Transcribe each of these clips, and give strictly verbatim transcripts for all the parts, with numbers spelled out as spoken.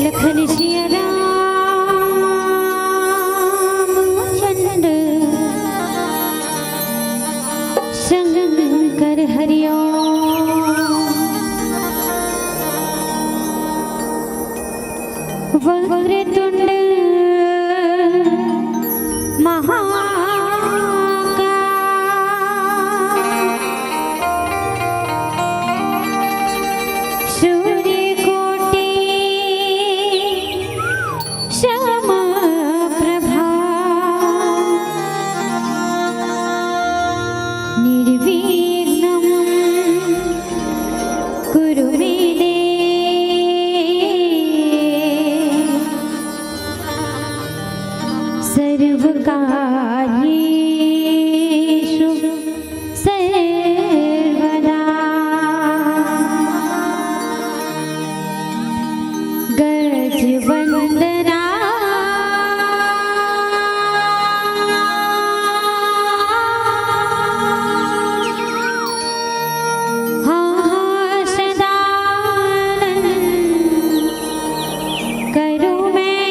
लखन सिया राम चंद शंकर हरिओ। वक्रतुंड महाकाय सूर्यकोटि समप्रभा निर्विघ्नं कुरु मे देव सर्वकार्येषु सर्वदा। गज वंदना हाँ हाँ सदानंद करूँ मैं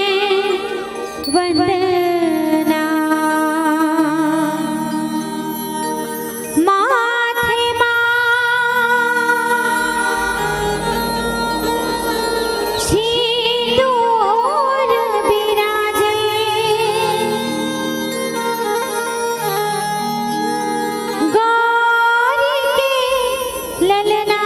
वंदना। माथे मा सिंदूर बिराजे, गौरी के ललना।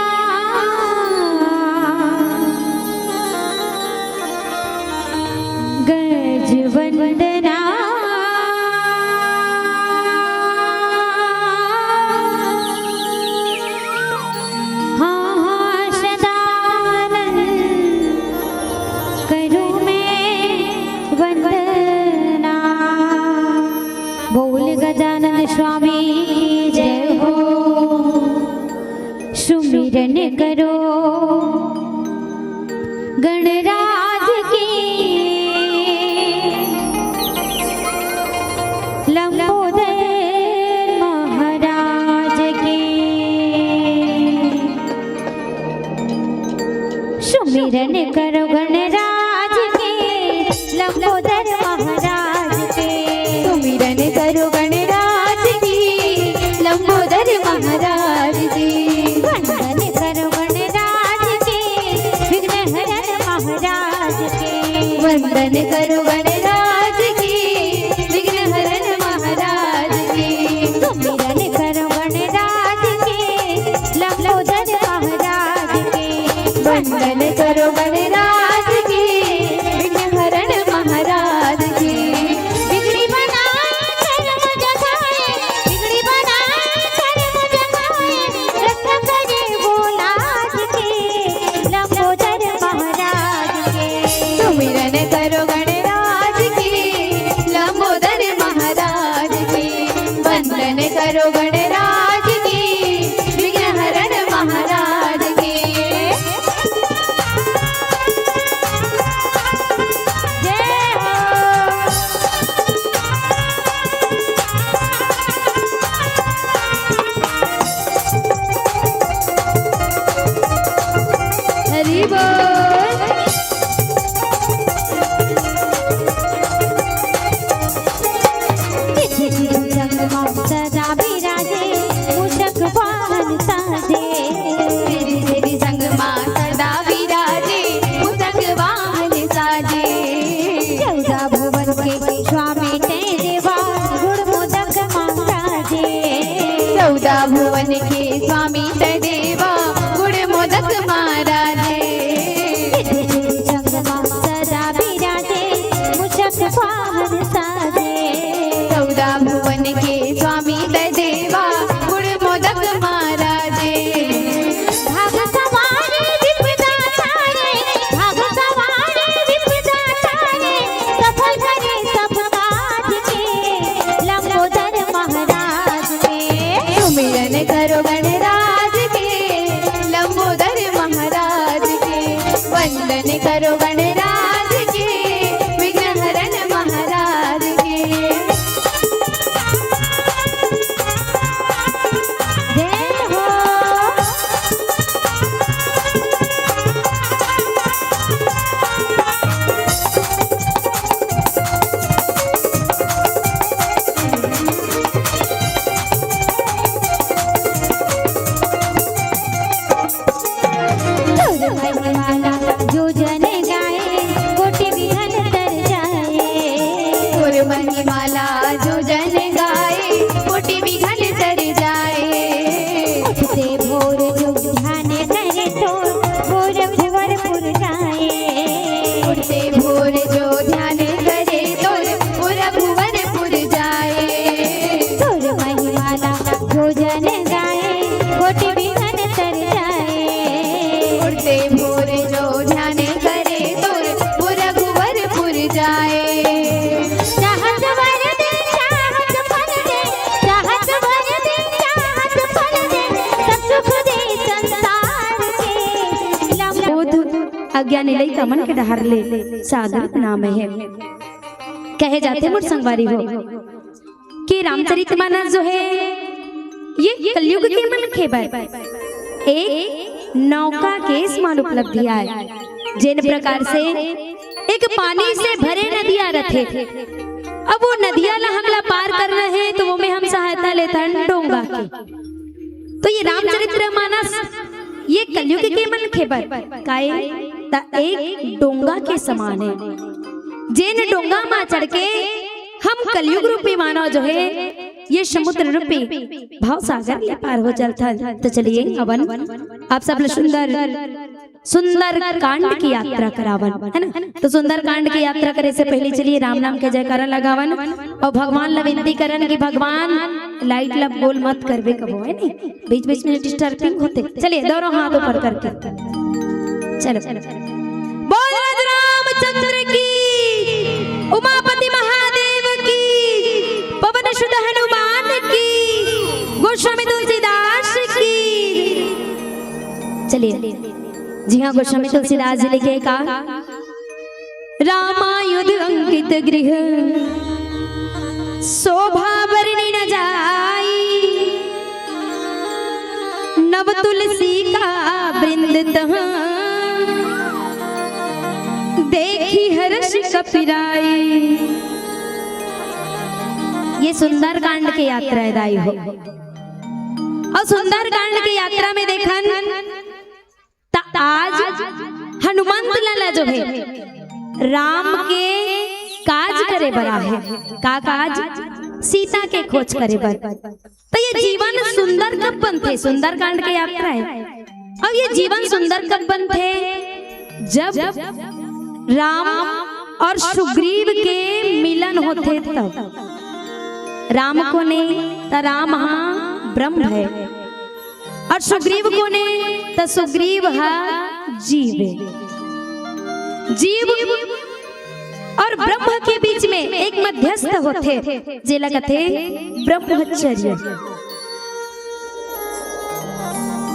गज वंदना हाँ हाँ सदानंद करूँ मैं वंदना। बोल गजानन स्वामी जय हो। सुमिरन करो गणराज की, लंबोदर महाराज की। सुमिरन करो गणराज की, लंबोदर महाराज की। सुमिरन करो गणराज की, लंबोदर महाराज की। वंदन करो गणराज की, विघ्न हरण महाराज की। वंदन करो गणराज की, विघ्न हरण महाराज की। सुमिरन करो गणराज की, लंबोदर महाराज की। वंदन करो गणराज की, विघ्न हरण महाराज की। बिगड़ी बना कर मुझे खाए, बिगड़ी बना कर मुझे खाए, रक्षा करे वो लाज के, लंबोदर महाराज के। सुमिरन करो गणराज की, लंबोदर महाराज की। वंदन करो गणराज की, विघ्न हरण महाराज की। जय हो। हरि बोल। गिरि गिरि संग मा सदा बिराजे, मूषक वाहन साजे। गिरि गिरि संग मा सदा वंदन करो गणराज के, विघ्न हरण महाराज के। जय हो। तोर महिमा ला जो जन गाए, कोटि विघ्न तर जाए। तोर महिमा ला जो जन गाए, कोटि विघ्न तर जाए। उठते भोर जो ध्यान करे तोर, भोर भुवर पुर जाए। उठते भोर जो ध्यान करे तोर, भोर भुवर पुर जाए। तोर महिमा ला जो जन गाए, कोटि विघ्न तर जाए। उठते भोर जो ध्यान करे तोर, भोर भुवर पुर जाए। चाहत वर दे, चाहत फल दे, चाहत वर दे, चाहत फल दे, सब सुख दे संसार के। लंबोध अज्ञानी लइका मन के डहर ले सादर प्रणाम हे। कहे जाथे मोर संगवारी हो कि रामचरित मानस जो हे, ये कलयुग के मनखे बर एक नौका के समान उपलब्धि आय। जेन प्रकार से एक पानी से भरे नदिया रथे, अब वो नदिया ला हमला पार करना हे, तो वो में हम सहायता लेथन डोंगा के। तो ये रामचरित्र मानस ये कलयुग के मनखे बर काय, त एक डोंगा के समान हे। जेन डोंगा मा चढ़ के हम कलयुग रूपी मानव जो हे, ये समुद्र रूपी भाव सागर ले पार हो चलथन। तो चलिए, अवन आप सब ल सुंदर सुंदर कांड की यात्रा करावन, है ना? तो सुंदर कांड की यात्रा करे से पहले चलिए राम नाम के जयकारा लगावन और भगवान ला विनती करन कि भगवान, लाइट ला गोल मत करबे कबो, है नी? बीच बीच में डिस्टर्बिंग होथे। चलिए, दोनों हाथ ऊपर करके चलो। बोल राज रामचंद्र की, उमापति महादेव की, पवन सुत हनुमान की, गोस्वामी तुलसीदास की। चलिए, जी हाँ, गोस्वामी तुलसीदास जी लिखे का, रामायुध अंकित गृह शोभा बरनि न जाई, नव तुलसी का वृंद तहाँ देखि हरषि कपिराई। ये सुंदरकांड के यात्रा हे दाई हो। और सुंदरकांड के यात्रा में देखन, त आज हनुमंत लाला जो हे, राम के काज करे बर आहे। का काज? सीता के खोज करे बर। त ये जीवन सुंदर कब बनथे? सुंदरकांड के यात्रा हे। अब ये जीवन सुंदर कब बनथे? जब राम और सुग्रीव के मिलन होथे तब। राम कोन हे? त राम हा ब्रह्म हे। और सुग्रीव कोन हे? त सुग्रीव हा जीव हे। जीव और ब्रह्म के बीच में एक मध्यस्थ होथे, जेला कथे ब्रह्मचर्य।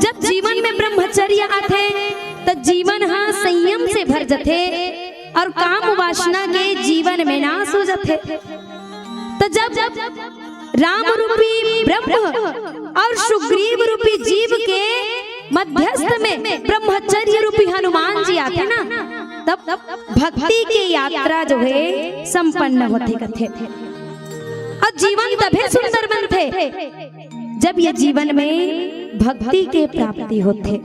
जब जीवन में ब्रह्मचर्य आथे, त जीवन हा संयम से भर जथे और काम वासना के जीवन में नाश हो जथे। त जब राम रूपी ब्रह्म और सुग्रीव रूपी जीव के मध्यस्थ में ब्रह्मचर्य रूपी हनुमान जी आथे ना, तब भक्ति के यात्रा जो हे संपन्न होथे कथे। और जीवन तभे सुंदर बनथे, जब ये जीवन में भक्ति के प्राप्ति होथे।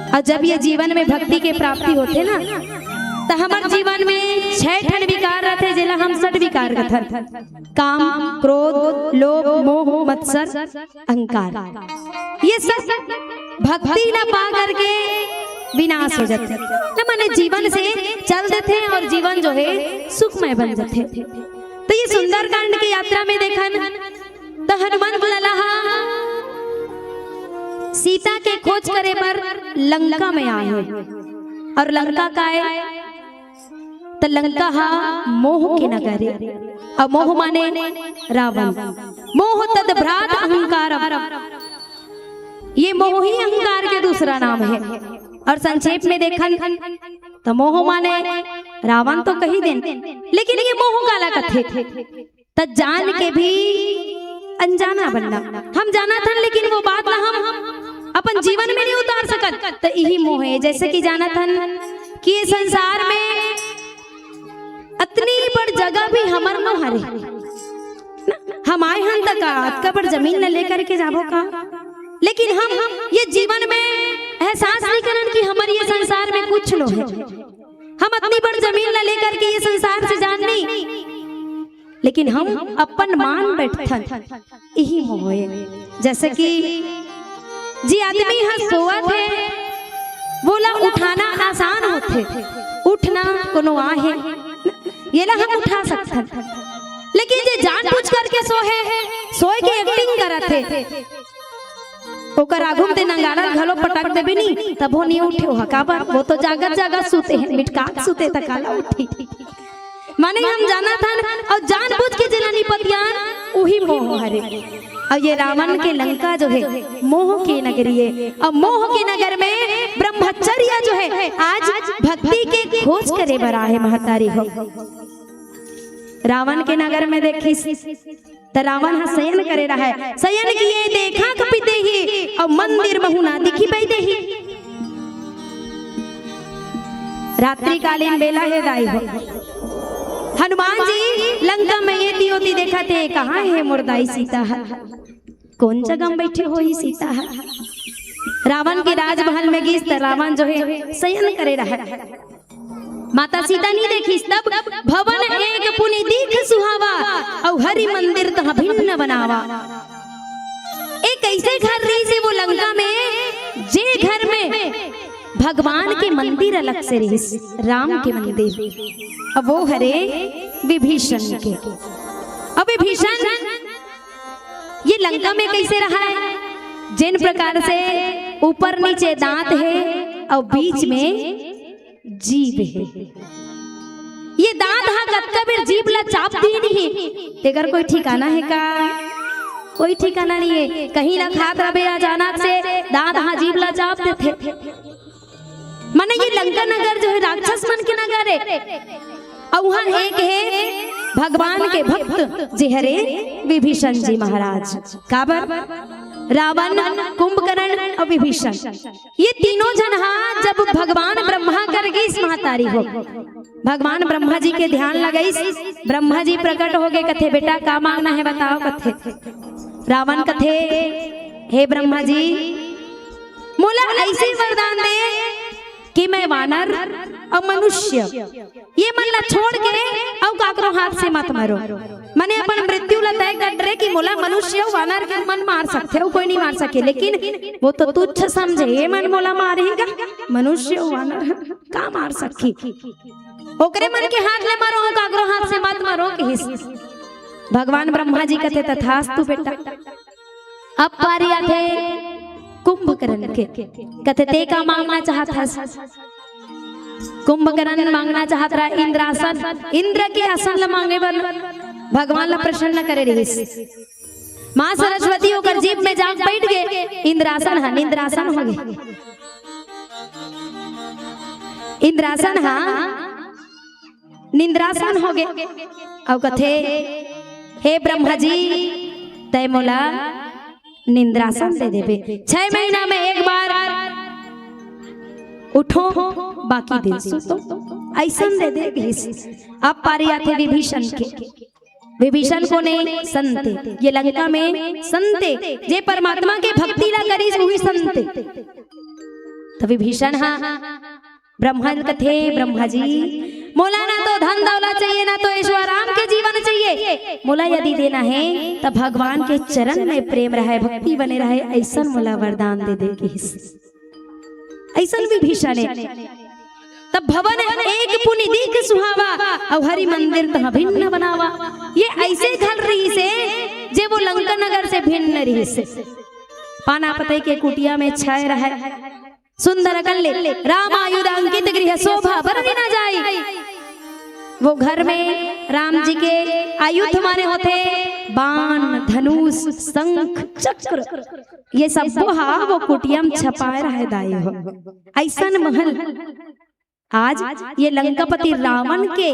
और जब ये जीवन में भक्ति के प्राप्ति होथे ना, त हमर जीवन में छह ठन विकार रथे, जेला हम षड विकार कथन। काम, क्रोध, लोभ, मोह, मत्सर, अहंकार। ये सब भक्ति ला पा करके विनाश हो जाथे, त माने जीवन से चल देथे और जीवन जो हे सुखमय बन जाथे। तो ये सुंदरकांड के यात्रा में देखन, त हनुमंत लाला हा सीता के खोज करे बर लंका में आए हे। और लंका काय? त लंका हा मोह के नगर हे। और मोह माने रावण। मोह तद भ्रात अहंकारम। ये मोह ही अहंकार के दूसरा नाम हे। अउ संक्षेप में देखन त मोह माने रावण तो कही देन, लेकिन ये मोह काला कथे? त जान के भी अनजाना बनना। हम जानत हन, लेकिन वो बात ला हम अपन जीवन में नहीं उतार सकत, त इही मोह हे। जैसे कि जानत हन कि ये संसार में अतनी बड़ जगह भी हमर नो हरे। हम आए हन त का अतका बड़ जमीन ला लेकर के जाबो का? लेकिन हम ये जीवन में एहसास नहीं करन कि हमर ये संसार में कुछ नो हे। हम अतनी बड़ जमीन ला लेकर के ये संसार से जान नहीं, लेकिन हम अपन मान बैठथन, इही मोह हे। जैसे कि जी आदमी ह सोवत हे, वोला उठाना आसान होथे, उठना कोनो आहे, येला हम उठा सकथन। लेकिन जे जानबूझ करके सोहे, सोए के एक्टिंग करत हे, ओकर आगू म ते नंगारा घलो पटक देबे नी, तभो नी उठे ओह। काबर? वो तो जागत जागत सुते हे, मिटकात सुते त काला उठी। माने हम जानत हन अउ जानबूझ के जेला नी पतियान, उही मोह हरे। अउ ये रावण के लंका जो हे, मोह के नगरी हे। अउ मोह के नगर में ब्रह्मचर्य जो हे, आज भक्ति के खोज करे बर आहे महतारी हो। रावण के नगर में देखिस त रावण ह शयन करे रहय। शयन किए देखा कपि तेहि, अउ मंदिर महु ना दिखि पै देहि। रात्रिकालीन बेला हे दाई हो। हनुमान जी लंका में एती ओती देखत हे, कहाँ हे मोर दाई सीता ह? कोन जगह में बैठे होही सीता ह? रावण के राजमहल में गिस त रावण जो हे शयन करे रहय। माता सीता नी देखिस तब, भवन एक पुनि दीख सुहावा, अउ हरि मंदिर तह भिन्न बनावा। एक ऐसे घर रहिस हे वो लंका में, जे घर में भगवान के मंदिर अलग से रहिस, राम के मंदिर। अब वो हरे विभीषण के। अब विभीषण ये लंका में कैसे रहय? जेन प्रकार से ऊपर नीचे दांत हे अउ बीच में जीभ हे। ये दांत ह कतका बेर जीभ ला चाप दिही नहीं, तेकर कोई ठिकाना हे का? कोई ठिकाना नहीं हे। कहीं ला खात रहिबे, अचानक से दांत ह जीभ ला चाप देथे। माने ये लंका नगर जो हे राक्षस मन के नगर हे, अउ उहाँ एक हे भगवान के भक्त जे हरे विभीषण जी महाराज। काबर? रावण, कुंभकर्ण अउ विभीषण, ये तीनों झन हा जब भगवान ब्रह्मा कर गिस महतारी हो, भगवान ब्रह्मा जी के ध्यान लगाइस, ब्रह्मा जी प्रकट हो गे, कथे, "बेटा, का मांगना हे बताओ," कथे। रावण कथे, "हे ब्रह्मा जी, मोला ऐसे वरदान दे कि मैं वानर अउ मनुष्य, ये मन ला छोड़ के अउ काकरो हाथ से मत मरो।" माने अपन मृत्यु ला तय कर डरे कि मोला मनुष्य अउ वानर के मन मार सकथे, अउ कोई नहीं मार सके, लेकिन वो तो तुच्छ समझे, ये मन मोला मारही का, मनुष्य अउ वानर का मार सकही? ओकरे मन के हाथ ले मरो, काकरो हाथ से मत मरो, कहिस। भगवान ब्रह्मा जी कथे, "तथास्तु बेटा।" अब पारी आथे कुंभकर्ण के, कथे, "ते का मांगना चाहत हस?" कुंभकर्ण मांगना चाहत रहा इंद्रासन, इंद्र के आसन ल मांगे बर भगवान ल प्रसन्न करे रहिस। माँ सरस्वती ओकर जीभ में जाके बैठ गे, इंद्रासन ह निंद्रासन हो गे। इंद्रासन ह निंद्रासन हो गे। अउ कथे, "हे ब्रह्मा जी, तय मोला निंद्रासन दे देबे, छह महीना में एक बार उठो, बाकी दिन सुतो, ऐसन दे दे।" अब पारी आथे विभीषण के। विभीषण कोने? संते। ये लंका में संते, जे परमात्मा के भक्ति ला करिस, वही संते। त विभीषण हा ब्रह्मा ल कथे, "ब्रह्मा जी, मोला ना तो धन दौलत चाहिए, ना तो ऐश्वर्य, आराम के जीवन चाहिए। मोला यदि देना हे, त भगवान के चरण में प्रेम रहे, भक्ति बने रहे, ऐसन मोला वरदान दे दे," कहिस। ऐसन विभीषण हे। तब भवन एक पुनि दीख सुहावा, अउ हरि मंदिर तह भिन्न बनावा। ये ऐसे घर रहिस हे, जे वो लंका नगर से भिन्न रहिस हे। पाना पतई के कुटिया में छाए रहे। सुंदर कल्ले राम आयुध अंकित गृह, शोभा बरनि न जाई। वो घर में राम जी के आयुध माने होथे, बाण, धनुष, शंख, चक्र, ये सब्बो हा वो कुटिया म छपाए रहे दाई हो। अइसन महल आज ये लंकापति रावण के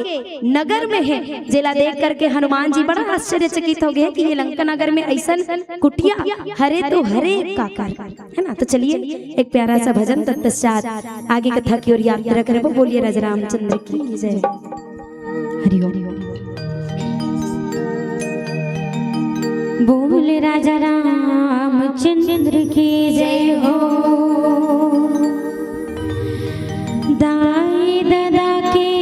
नगर में हे, जेला देख करके हनुमान जी बड़ा आश्चर्यचकित हो गए कि ये लंका नगर में अइसन कुटिया हरे तो हरे काकर, है ना। तो चलिए एक प्यारा सा भजन, तत्पश्चात आगे कथा की ओर यात्रा करबो। बोलिए राजा रामचंद्र की जय। हरि ओम। बोल राजा रामचंद्र की जय हो। दाई ददा के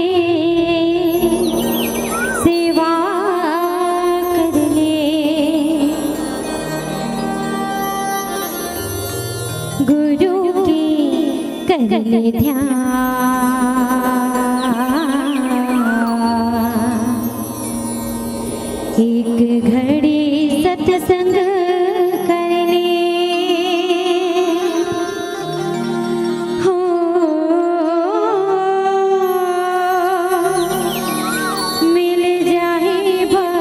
सेवा कर ले, गुरु के कर ले ध्यान। एक घड़ी सत्संग कर ले हो, मिल जाए भगवान।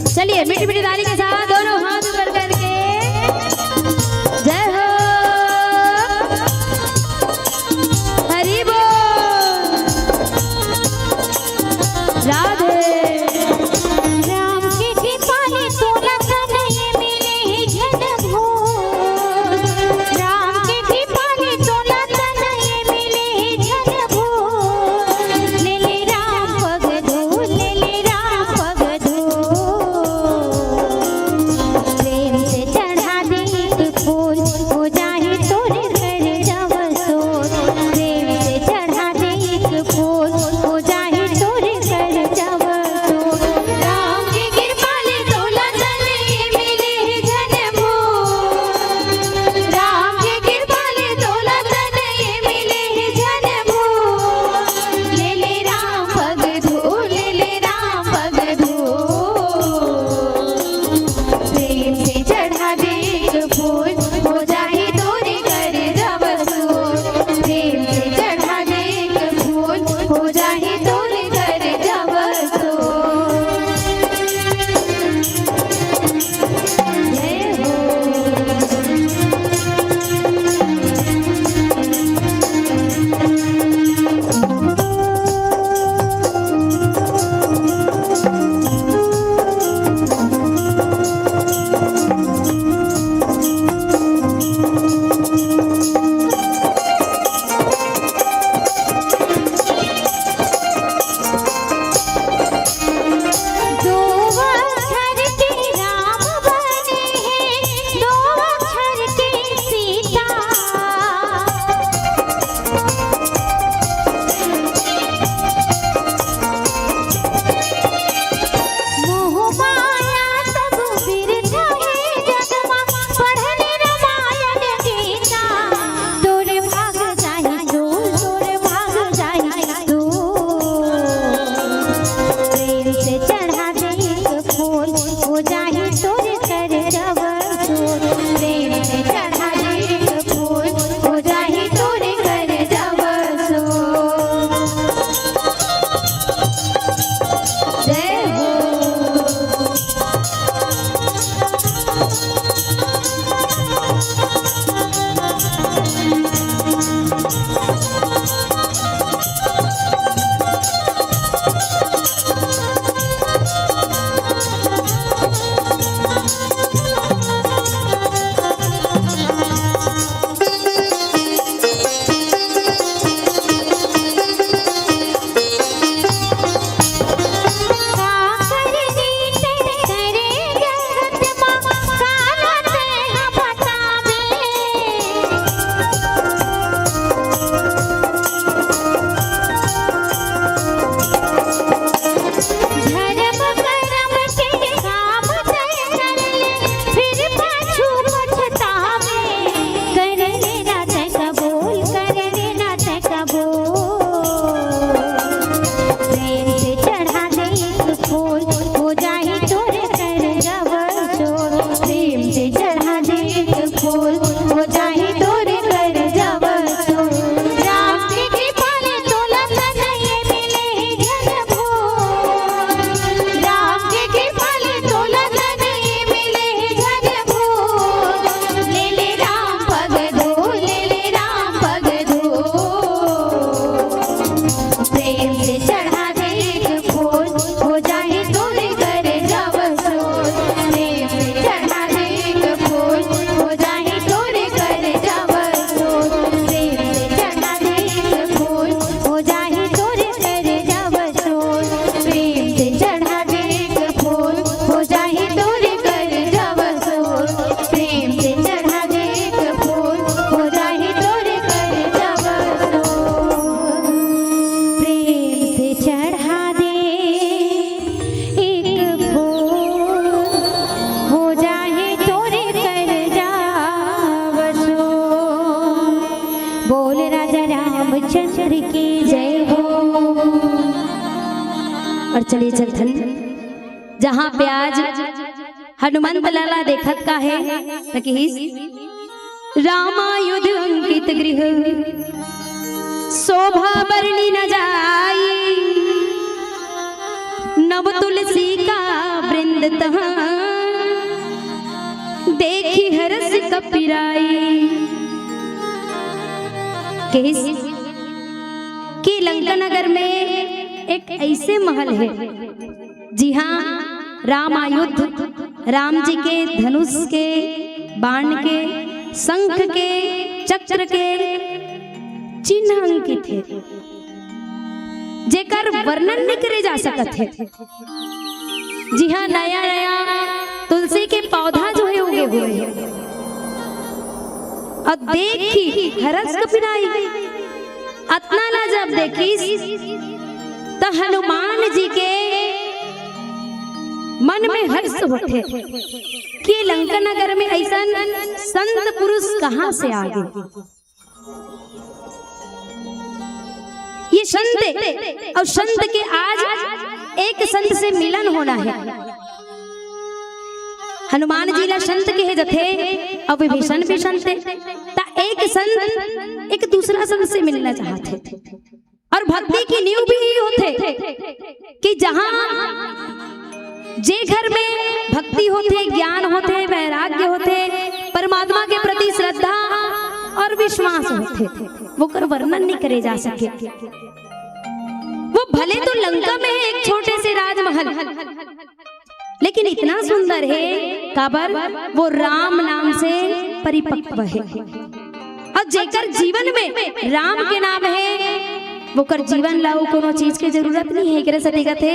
चलिए, मीठी मीठी ताली के साथ दोनों हाथ ऊपर करके जय हो, हरि बोल, राधे। राम के कृपा ले तोला कन्हैया मिले हे झन भूल। राम के कृपा ले तोला कन्हैया मिले हे झन भूल। ले ले राम पग धूल, ले ले राम पग धूल। और चलिए चलथन, जहाँ पे आज हनुमंत लाला देखत का हे, त किहिस, "रामायुध अंकित गृह, शोभा बरनी न जाई, नव तुलसी का वृंद तहाँ, देखि हरस कपिराई।" किहिस कि लंका नगर में एक ऐसे महल हे, जिहाँ राम आयुध, राम जी के धनुष के, बाण के, शंख के, चक्र के चिन्ह अंकित हे, जेकर वर्णन नइ करे जा सकत हे। जिहाँ नया नया तुलसी के पौधा जो हे उगे हुए हे। अउ देखि हरस कपिराई, अतना ला जब देखिस त हनुमान जी के मन में हर्ष होथे कि लंका नगर में अइसन संत पुरुष कहाँ से आ गे। ये संत अउ संत के आज एक संत से मिलन होना हे। हनुमान जी ला संत कहे जथे, अउ विभीषण भी संत हे, त एक संत एक दूसरा संत से मिलना चाहत हे। अउ भक्ति की नींव भी यही होथे कि जहाँ जे घर में भक्ति होथे, ज्ञान होथे, वैराग्य होथे, परमात्मा के प्रति श्रद्धा अउ विश्वास होथे, वोकर वर्णन नइ करे जा सके। वो भले तो लंका में हे एक छोटे से राजमहल, लेकिन इतना सुंदर हे, काबर वो राम नाम से परिपक्व हे। अउ जेकर जीवन में राम के नाम हे, वोकर जीवन ला अउ कोनो चीज के जरूरत नइ हे। एकरे सेती कथे,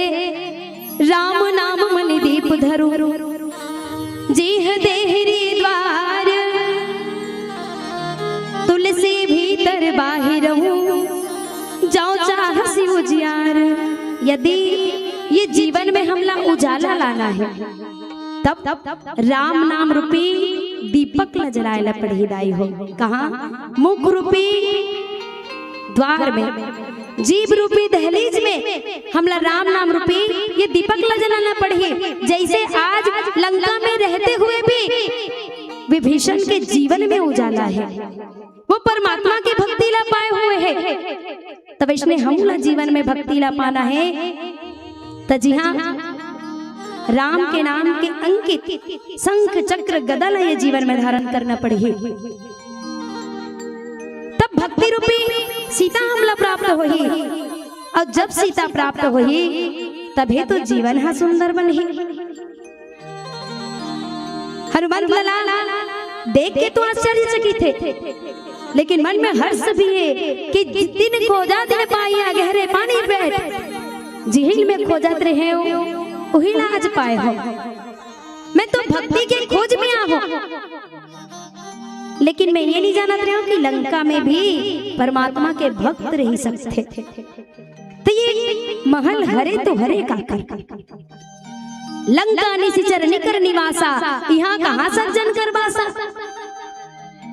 "राम नाम मनि दीप धरु, जेहि देहि द्वार, तुलसी भीतर बाहिरहु, जउ चाहसि उजियार।" यदि ये जीवन में हमला उजाला लाना हे, तब राम नाम रूपी दीपक ला जलाए ला पड़ही दाई हो। कहाँ? मुख रूपी द्वार में, जीभ रूपी दहलीज में हमला राम नाम रूपी ये दीपक ला जलाना पड़ही। जइसे आज लंका में रहते हुए भी विभीषण के जीवन में उजाला हे, वो परमात्मा की भक्ति ला पाए हुए हे, त वइसने हमला जीवन में भक्ति ला पाना हे, त जी हाँ, राम के नाम के अंकित शंख चक्र गदा ला ये जीवन में धारण करना पड़ही, तब भक्ति रूपी सीता हमला प्राप्त होही। अउ जब सीता प्राप्त होही, तभे तो जीवन ह सुंदर बनही। हनुमंत लाला देख के तो आश्चर्यचकित हे, लेकिन मन में हर्ष भी हे कि "जिन दिन खोजा तिन पाया, गहरे पानी बैठ, जिहिल में खोजत रहे हो, उहिल आज पाए हो।" मैं तो भक्ति के खोज में आहूं, लेकिन मैं ये नइ जानत रहेंव कि लंका में भी परमात्मा के भक्त रहि सकथे। त ये महल हरे तो हरे काकर? लंका निशिचर निकर निवासा, इहाँ कहाँ सज्जन कर बासा?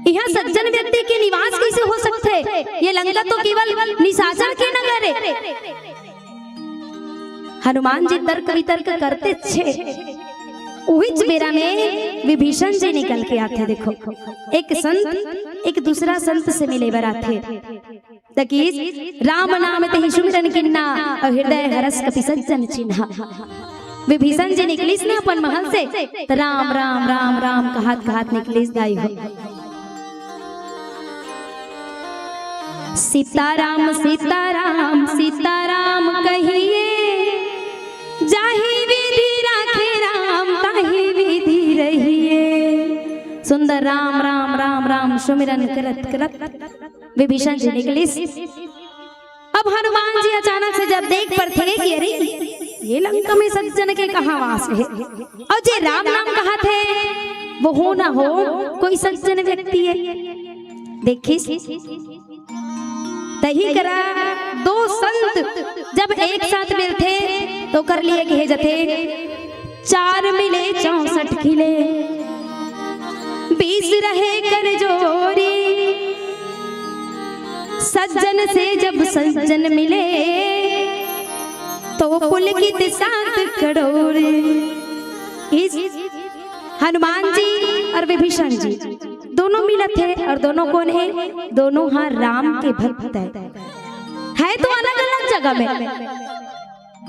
इहाँ सज्जन व्यक्ति के निवास कइसे हो सकथे? ये लंका तो केवल निशाचर के नगर हे। हनुमान जी तर्क वितर्क करतेच हे, उहीच बेरा में विभीषण जी निकल के आथे। देखो, एक संत एक दूसरा संत से मिले बर आथे। त किहिस, "राम नाम तेहि सुमिरन कीन्हा, अउ हृदय हरष कपि सज्जन चिन्हा।" विभीषण जी निकलिस ना अपन महल से, त "राम राम राम राम" कहत कहत निकलिस दाई हो। "सीताराम सीताराम सीताराम कहिए, जाहि विधि राखे राम ताहि विधि रहिए।" सुंदर राम राम राम राम सुमिरन करत करत विभीषण जी निकलिस। अब हनुमान जी अचानक से जब देख परथे कि अरे, ये लंका में सज्जन के कहाँ वास हे, अउ जे राम नाम कहत हे, वो हो ना हो कोई सज्जन व्यक्ति हे। देखिस, तही करा दो संत जब एक साथ मिलथे, त ओकर लिए कहे जथे, "चार मिले चौसठ खिले, बीस रहे कर जोरी, सज्जन से जब सज्जन मिले, तो पुलकित सात करोड़। इस हनुमान जी और विभीषण जी दोनों मिलत हे और दोनों कोन हे? दोनों हा राम के भक्त हे। हे तो अलग-अलग जगह में।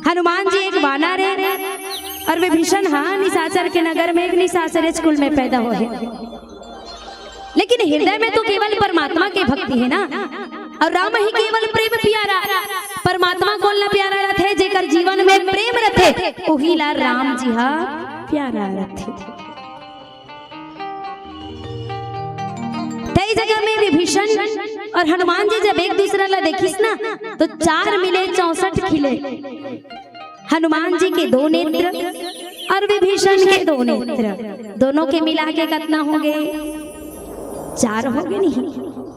हनुमान जी एक वानर हे और विभीषण हा निशाचर के नगर में एक निशाचर स्कूल में पैदा होए हे। लेकिन हृदय में तो केवल परमात्मा के भक्ति हे ना, और राम ही केवल प्रेम प्यारा। परमात्मा कोन ला प्यारा रथे? जेकर जीवन में प्रेम रथे, उही ला राम जी हा प्यारा रथे। तई जगह में विभीषण और हनुमान जी जब एक दूसरा ला देखिस ना, तो चार मिले चौसठ खिले। हनुमान जी के दो नेत्र और विभीषण के दो नेत्र, दोनों के मिला के कतना हो गए? चार हो गए नहीं,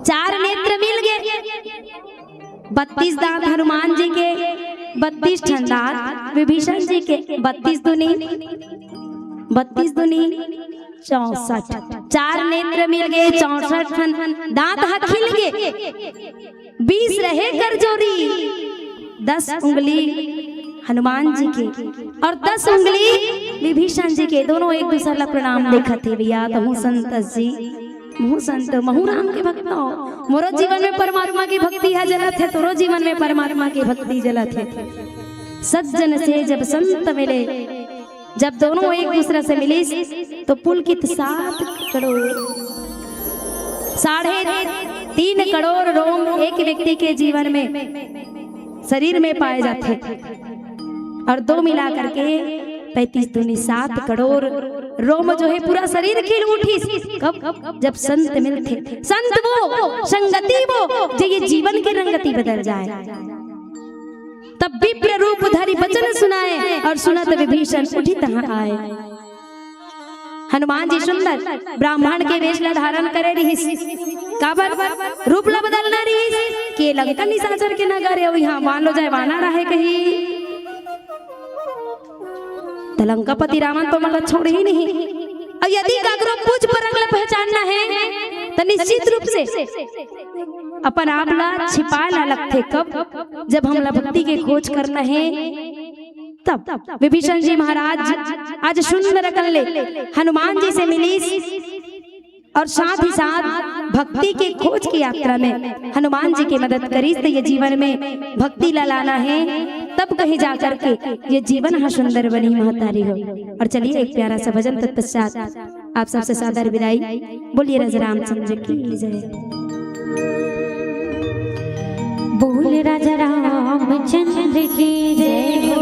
चार नेत्र मिल गए। बत्तीस दांत हनुमान जी के, बत्तीस ठन दांत विभीषण जी के, बत्तीस दूनी, बत्तीस दूनी चौसठ, चार नेत्र मिल गए, चौसठ ठन दांत ह खिल गए। बीस रहे कर जोरी, दस उंगली हनुमान जी के और दस उंगली विभीषण जी के, दोनों एक दूसर ला प्रणाम देखत हे। भैया, तहूँ संत जी, महूँ संत, महूँ राम के भक्त हूँ। मोरो जीवन में परमात्मा के भक्ति ह जलत हे, तोरो जीवन में परमात्मा के भक्ति जलत हे। सज्जन से जब संत मिले, जब दोनों एक दूसरा से मिलिस, तो पुलकित सात करोड़, साढ़े तीन करोड़ रोम एक व्यक्ति के जीवन में, शरीर में पाए जाते, और दो मिला करके पैंतीस दूनी सात करोड़ रोम जो है, पूरा शरीर खिल उठिस। कब? जब संत मिलते। संत वो, संगति वो, जो ये जीवन की रंगति बदल जाए। तब विप्र रूप धरि बचन सुनाए, और सुनत विभीषण उठि तहाँ आए। हनुमान जी सुंदर ब्राह्मण के वेश ला धारण करे रिहिस। काबर? रूप ला बदलना रिहिस। के लंका निशाचर के नगर हे, अउ इहाँ मान लो जाए वानर आहे कही, त लंकापति रावण तो मन ला छोड़ ही नहीं। अउ यदि काकरो पूछ परंग ला पहचानना हे, त निश्चित रूप से अपन आप ला छिपाए ला लगथे। कब? जब हमला भक्ति के खोज करना हे, तब। विभीषण जी महाराज आज सुंदर अकन ले हनुमान जी से मिलिस, और साथ ही साथ भक्ति के खोज की यात्रा में हनुमान जी की मदद करिस, तो ये जीवन में भक्ति ला लाना हे, तब कहीं जा करके ये जीवन ह सुंदर बनही महतारी हो। और चलिए, एक प्यारा सा भजन तत्पश्चात आप सबसे सादर विदाई। बोलिए राजा रामचंद्र की जय। बोल राजा रामचंद्र की जय हो।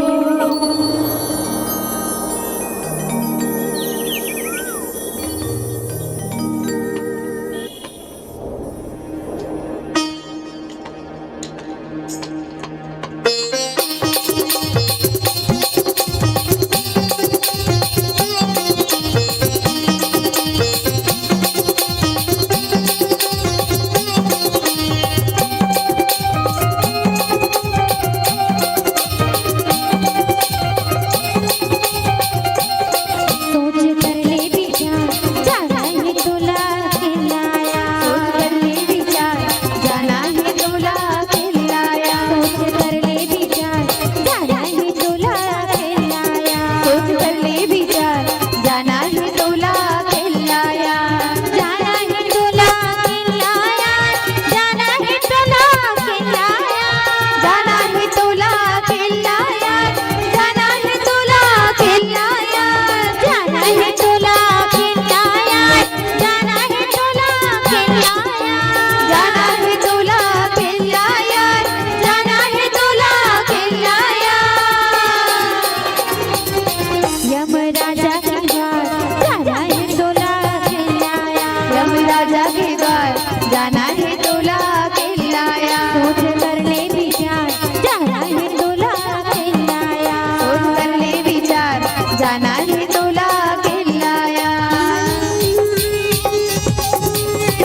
सोच कर ले विचार, जाना है तोला के लाया। सोच कर ले विचार, जाना है तोला के लाया। सोच कर ले विचार, जाना है तोला के लाया। सोच कर ले विचार, जाना है तोला के लाया। जाना है तोला के लाया, जाना है तोला के लाया। जाना है तोला के लाया, जाना है तोला के लाया। जाना है तोला के लाया, जाना है तोला के लाया। जाना है तोला के लाया, जाना है तोला के लाया। यम राजा के द्वार, जाना है तोला के लाया। यम राजा के द्वार, जाना है तोला के लाया। सोच कर ले विचार, जाना है तोला के लाया। सोच कर ले विचार, जाना है तोला के लाया।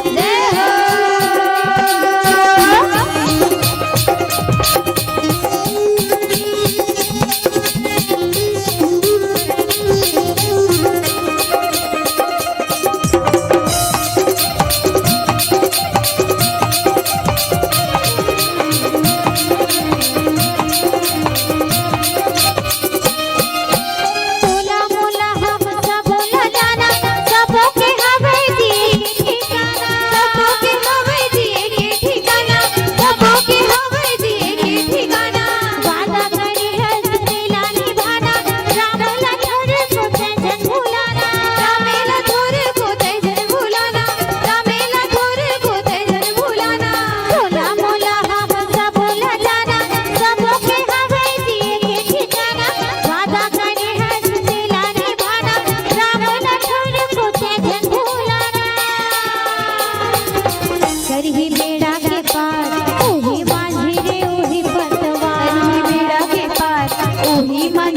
जय हो।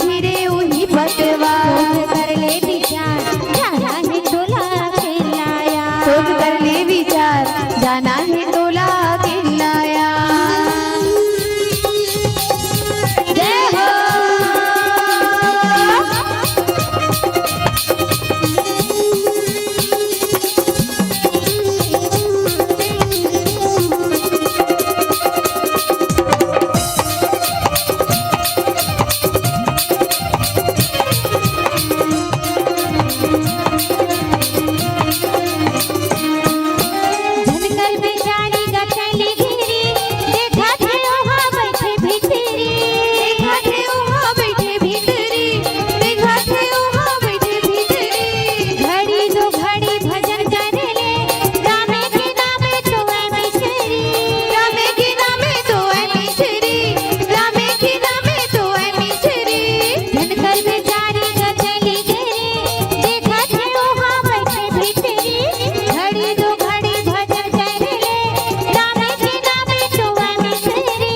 फिरे उही पतवा। सोच कर ले विचार, जाना हे तोला चिल्लाया। सोच कर ले विचार, जाना हे तोला चिल्लाया। जय हो। झनकर बेचारी गठली घिरी, देखत हे ओहा बइठे भीतरी। देखत हे ओहा बइठे भीतरी, देखत हे ओहा बइठे भीतरी। घड़ी दो घड़ी भजन करे ले, रामे के नामे तो ऐ मिसरी। रामे के नामे तो ऐ मिसरी, रामे के नामे तो ऐ मिसरी। झनकर बेचारी गठली घिरी, देखत हे ओहा बइठे भीतरी। घड़ी दो घड़ी भजन करे ले, रामे के नामे तो ऐ मिसरी।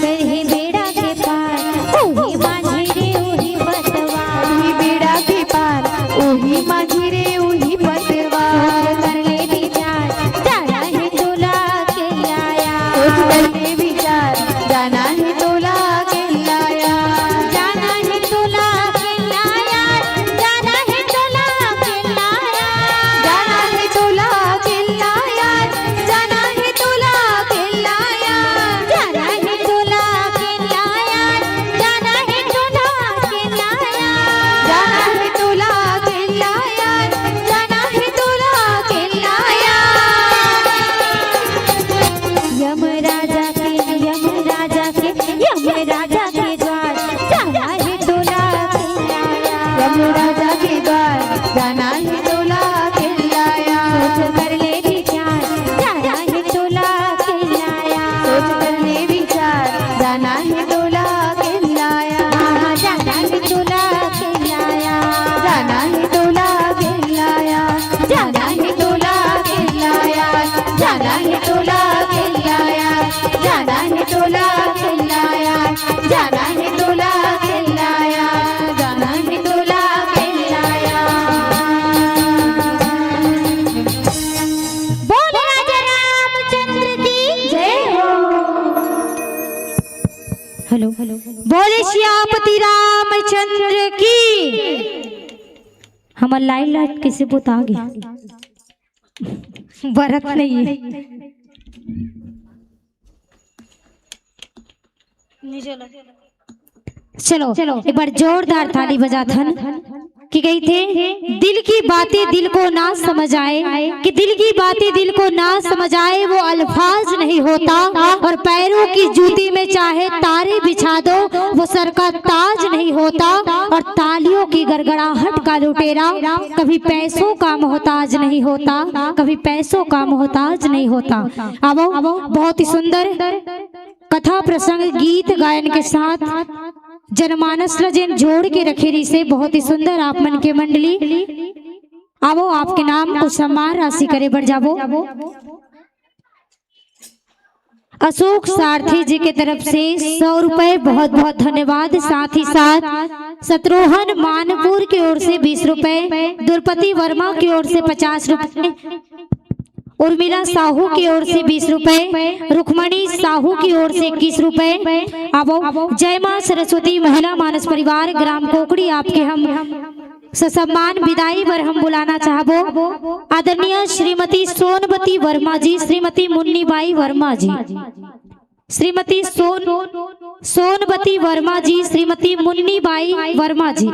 करही बेड़ा के पार, उही माझी रे, उही पतवा। करही बेड़ा के पार, उही माझी रे, उही पतवा। सोच कर ले विचार, जाना हे तोला चिल्लाया। सोच कर ले विचार, जाना हे तोला चिल्लाया। जाना हे तोला चिल्लाया, जाना हे तोला चिल्लाया। जाना हे तोला चिल्लाया, जाना हे तोला चिल्लाया। जाना हे तोला चिल्लाया, जाना हे तोला चिल्लाया। जाना हे तोला चिल्लाया, जाना हे तोला चिल्लाया। यम राजा के, यम राजा के, यम राजा के द्वार, जाना हे तोला चिल्लाया। यम राजा के द्वार, जाना हे तोला चिल्लाया। सोच कर ले विचार, जाना हे तोला चिल्लाया। सोच कर ले विचार, जाना हे तोला चिल्लाया। हाँ, जाना हे तोला चिल्लाया। जाना हे तोला चिल्लाया। जाना हे तोला चिल्लाया। जाना हे तोला चिल्लाया। जाना हे तोला चिल्लाया। जाना हे तोला चिल्लाया। जाना हे तोला चिल्लाया। बोल राजा रामचंद्र की जय हो। Hello, hello. बोले सियापति रामचंद्र की। हमर लाइट, लाइट कइसे बुता गे? बरत नहीं है। चलो, चलो, एक बार जोरदार ताली बजाथन। कि कहिथे, दिल की बातें दिल को ना समझ आए, कि दिल की बातें दिल को ना समझ आए, वो अल्फाज नहीं होता, और पैरों की जूती में चाहे तारे बिछा दो, वो सर का ताज नहीं होता, और तालियों की गड़गड़ाहट का लुटेरा कभी पैसों का मोहताज नहीं होता, कभी पैसों का मोहताज नहीं होता। आवो, बहुत ही सुंदर कथा प्रसंग गीत गायन के साथ जनमानस ल जेन जोड़ के रखे रहिसे, बहुत ही सुंदर आप मन के मंडली। आवो, आपके नाम को सम्मान राशि करे बर जाबो। अशोक सारथी जी के तरफ से सौ रुपए, बहुत बहुत धन्यवाद। साथ ही साथ शत्रुघ्न मानपुर की ओर से बीस रुपए, द्रुपति वर्मा की ओर से पचास रुपए, उर्मिला साहू की ओर से बीस रुपए, रुक्मणी साहू की ओर से इक्कीस रुपए। आवो, जय मां सरस्वती महिला मानस परिवार ग्राम कोकड़ी, आपके हम ससम्मान विदाई बर हम बुलाना चाहबो आदरणीय श्रीमती सोनबती वर्मा जी, श्रीमती मुन्नीबाई वर्मा जी, श्रीमती सोन, सोनबती वर्मा जी, श्रीमती मुन्नीबाई वर्मा जी,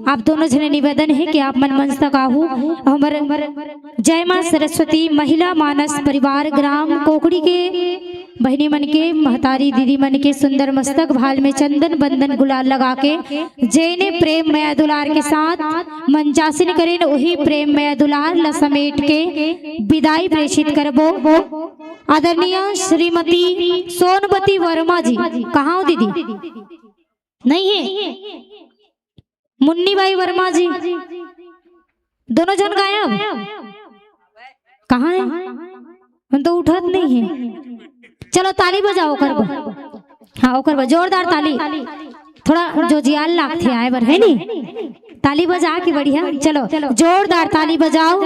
आप दोनों झने निवेदन है कि आप मन मंच तक आहू। हमर जय मां सरस्वती महिला मानस परिवार ग्राम कोकड़ी के बहिनी मन के, महतारी दीदी मन के सुंदर मस्तक भाल में चंदन बंदन गुलाल लगा के जेने प्रेम मया दुलार के साथ मंचासन करेन, वही प्रेम मया दुलार ला समेट के विदाई प्रेषित करबो। आदरणीय श्रीमती सोनबती वर्मा जी, कहाँ हो दीदी? नहीं है? मुन्नी बाई वर्मा जी, दोनों जन गायब, कहाँ है? हम तो उठत नहीं है। चलो ताली बजाओ करबो। हाँ, ओकर बर जोरदार ताली। थोड़ा जोजियाल लागथे आए बर, है नी? ताली बजा के बढ़िया। चलो, जोरदार ताली बजाओ।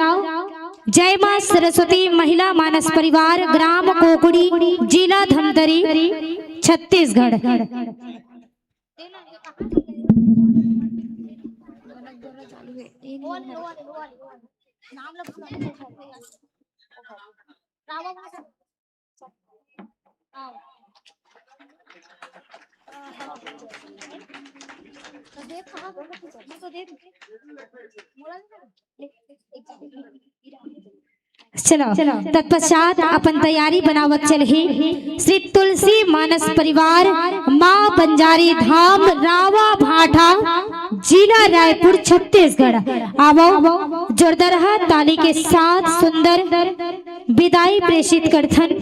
जय माँ सरस्वती महिला मानस परिवार, ग्राम कोकड़ी, जिला धमतरी, छत्तीसगढ़। चलो, तत्पश्चात अपन तैयारी बनावत चलही श्री तुलसी मानस परिवार, माँ बंजारी धाम, रावा भाटा, जिला रायपुर, छत्तीसगढ़। आवो, जोरदारहा ताली के साथ सुंदर विदाई प्रेषित करथन